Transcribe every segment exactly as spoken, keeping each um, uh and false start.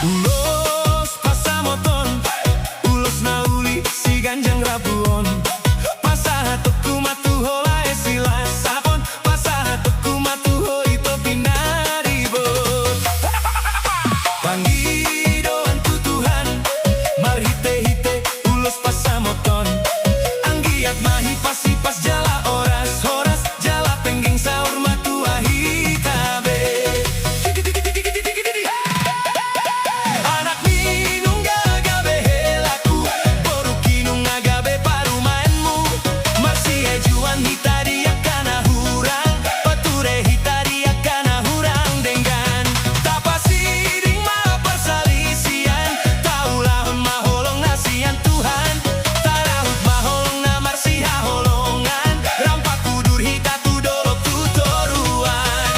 Ulos pansamoton, ulos na uli siganjang rambu on. Pasahatonku ma tu ho lae silas sapon, pasahatonku ma tu ho i topi na ribot. Pangidoan tu Tuhan marhitehite ulos pansamoton. Anggiat ma hipasipas jala horas-horas, jala penggeng saur matua hita be. Anak ni nunga gabe helaku, boru ni nunga gabe parumaenmu. Marsiajuan hita di angka na hurang, pature hita di angka na hurang denggan. Tapasiding ma parsalisian, taulahon ma holong na sian Tuhan. Tarahut ma holong na marsihaholongan, rampak udur hita tu dolok tu toruan.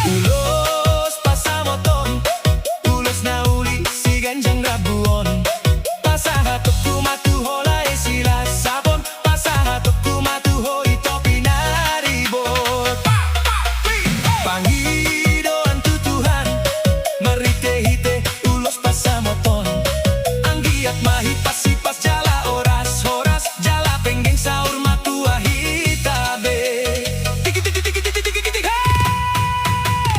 Ulos pansamoton, ulos na uli siganjang rambu on. Pasahatonku ma tu ho lae silas sapon, pasahatonku ma tu ho i topi na ribot. Pangidoan tu Tuhan marhitehite ulos pansamoton. Anggiat ma hipasipas jala horas-horas, jala penggeng saur matua hita be.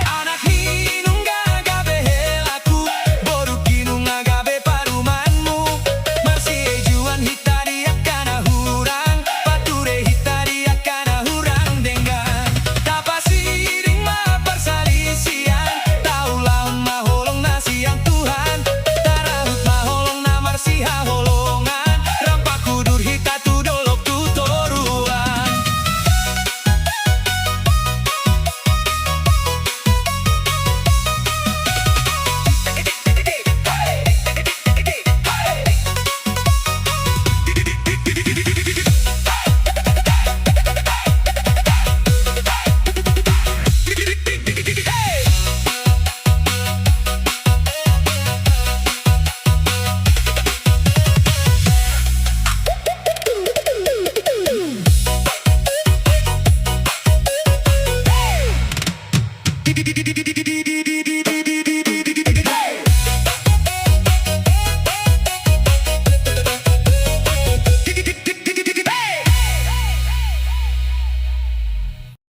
Anak ni nunga gabe helaku, boru ni nunga gabe parumaenmu. Marsiajuan hita di angka na hurang, pature hita di angka na hurang denggan. Tapasiding ma parsalisian, taulahon ma holong na sian Tuhan. Tarahut ma holong na marsihaholongan, rampak udur hita tu dolok tu toruan.